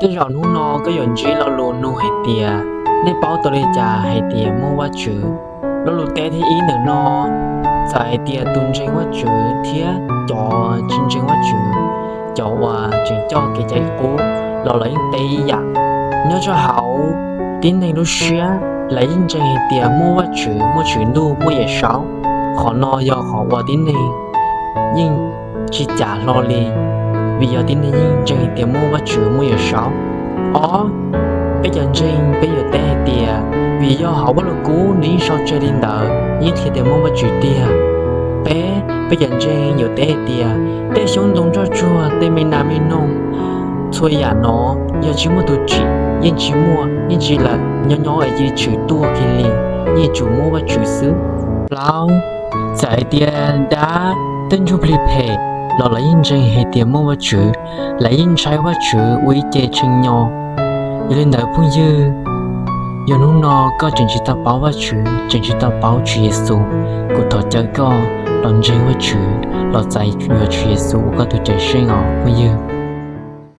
Tej zaum hnub no koj yuav ntsib lo lus nug hais tias, nej paub tau li cas hais tias muaj Vajtswv? Lo lus teb thib ib ntawm no, txawm hais tias tus ntseeg Vajtswv thiab cov tsis ntseeg Vajtswv, cov uas tseem coj kev cai qub los lawv yeej teb ib yam. Nyob rau hauv tib neeg lub siab, lawv yeej ntseeg hais tias muaj Vajtswv, muaj Tswv Ntuj, muaj Yawm Saub. Qhov no yog qhov uas tib neeg yeej tsis cas hlo li, vim yog tib neeg yeej ntseeg hais tias muaj Vajtswv, muaj Yawm Saub. Ob, peb cov ntseeg peb yuav teb hais tias, vim yog hauv Vajluskub nws yeej sau tseg li ntawd, yeej qhia tias muaj Vajtswv tiag. Peb, peb cov ntseeg yuav teb hais tias, tej xyoob ntoo nroj tsuag, tej me nas me noog, txhua yam no yog tsis muaj tus tsim yeej tsis muaj, yeej tsis lawm, nyob nyob es cia li tshwm tuaj kiag li, yeej tsuas muaj Vajtswv xwb. Plaub, txawm hais tias dab, tej ntsuj plig phem los lawv yeej ntseeg hais tias muaj Vajtswv, lawv yeej ntshai Vajtswv ua ib ce tshee nyo. Yog li ntawd phooj ywg, yog hnub no koj tseem tsis tau paub Vajtswv, tseem tsis tau paub Tswv Yexus, kuv thov caw koj los ntseeg Vajtswv, los txais yuav Tswv Yexus ua koj tus Cawmseej os phooj ywg.